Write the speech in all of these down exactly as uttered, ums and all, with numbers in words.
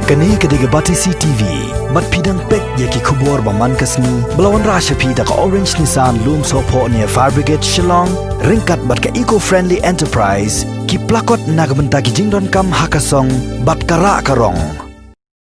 Kane ka dei ka Batesi T V. Bad phi dang peit ïa ki khubor ba man ka sngi ba la wanrah sha phi da ka Orange Nissan Lumsohphoh near Fire Brigade Shillong, ryngkat bad ka Eco Friendly Enterprise, ki plakot na ka bynta ki jingdonkam ha ka song bad ka rah ka rong.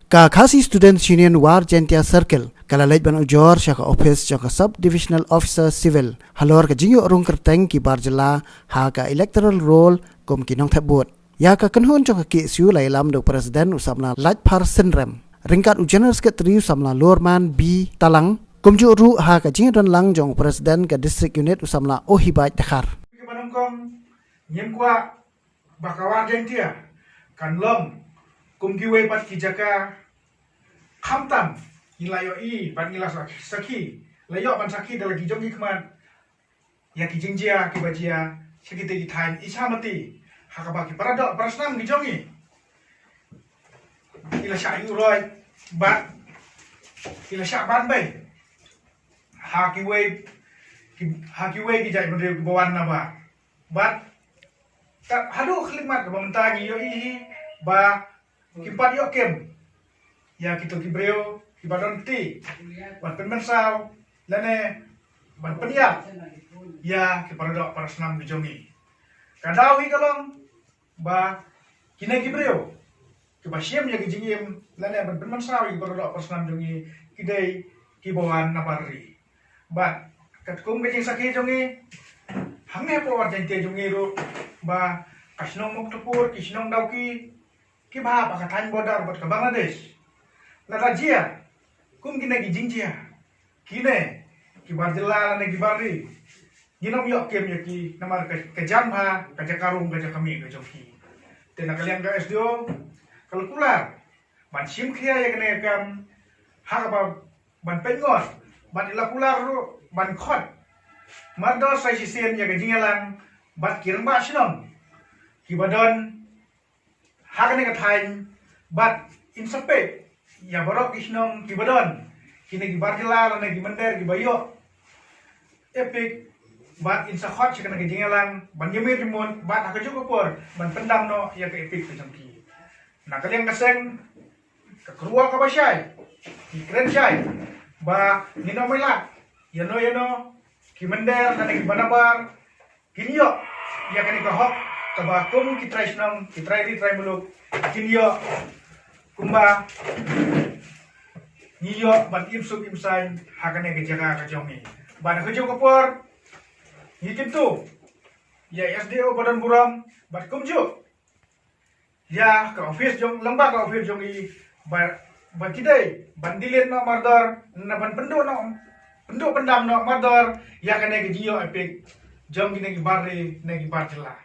Ka Khasi Students Union War Jaintia Circle ka la leit ban ujor sha ka ophis jong ka Sub Divisional Officer Civil halor ka jingïoh rung kyrteng ki bar jylla ha ka electoral roll kum ki nongthep vote. Ïa ka kynhun jong ka K S U la ïalam da u President u samla Laitphar Synrem, ryngkat u General Secretary u samla Lorman B Talang, kumjuh ruh ha ka jingdon lang jong u President ka District Unit u samla Ohibaj Dkhar. Ki ba nyngkong ngim kwah ba ka War Jaintia kan long kum kiwei pat ki jaka, khamtam ngi la ïohi bad ngi la sakhi, la ïoh ban sakhi da la ki jong ki khmat ïa ki jingjia ki ba jia sha kitei ki thaiñ Ichamati, ha kaba ki paradoh parasnam ki jong ngi ki la shah ïuh roi bad ki la shah ban bei ha kiwei ki, ha kiwei ki jaitbynriew ki ba wan nabar. Bad ka haduh khyllipmat kaba mynta ngi ïohi hi ba kim pat ïoh kem ïa kito ki briew ki ba don kti ban pynmynsaw lane ban pynïap ïa ki paradoh parasnam ki jong ngi. Ka daw hi ka long ba kine ki briew ki ba shim ïa ki jingim lane ban pynmynsaw ïa ki paradoh parasnam jong ngi ki dei ki ba wan nabar ri. Bad katkum ka jingsakhi jong ngi hangne hapoh War Jaintia jong ngi ruh ba ka shnong Muktapur, ki shnong Dawki, ki ba hap ha ka thaiñ border bad ka Bangladesh, lada jia kum kine ki jingjia, kine ki bar jylla lane ki bar ri ngin ym ïoh kem ïa ki namar ka, ka jan bha ka jaka rung ka jaka mih ka jong ki. Te na ka liang ka S D O ka la kular ban shim khia ïa kane ka kam ha kaba ban pynngor bad i la kular ruh ban khot mardor sa shisien ïa ka jingïalang bad ki rangbah shnong ki ba don ha kane ka thaiñ bad in sa peit ïa baroh ki shnong ki ba don kine ki bar jylla lane ki mynder ki ba ïoh EPIC bad in sa khot sha kane ka jingïalang ban ïamir jingmut bad ha kajuh ka por ban pyndam noh ïa ka EPIC ka jong ki. Na ka liang ka seng ka kyrwa kaba shai, ngi kren shai ba ngin ym ailad ïano ïano ki mynder lane ki ba nabar kin ïoh ïa kane ka hok kaba kum ki trai shnong, ki trai ri trai muluk kin ïoh kumba ngi ïoh ban im suk im saiñ ha kane ka jaka ka jong ngi. Bad ha kajuh ka por ngi kyntu ïa S D O ba don burom bad kumjuh ïa ka ophis jong, lyngba ka ophis jong ngi ba, ba ki dei ban delete noh mardor, na ban pynduh noh, pynduh pyndam noh mardor ïa kane ka jingïoh EPIC jong kine ki bar ri ne ki bar jylla.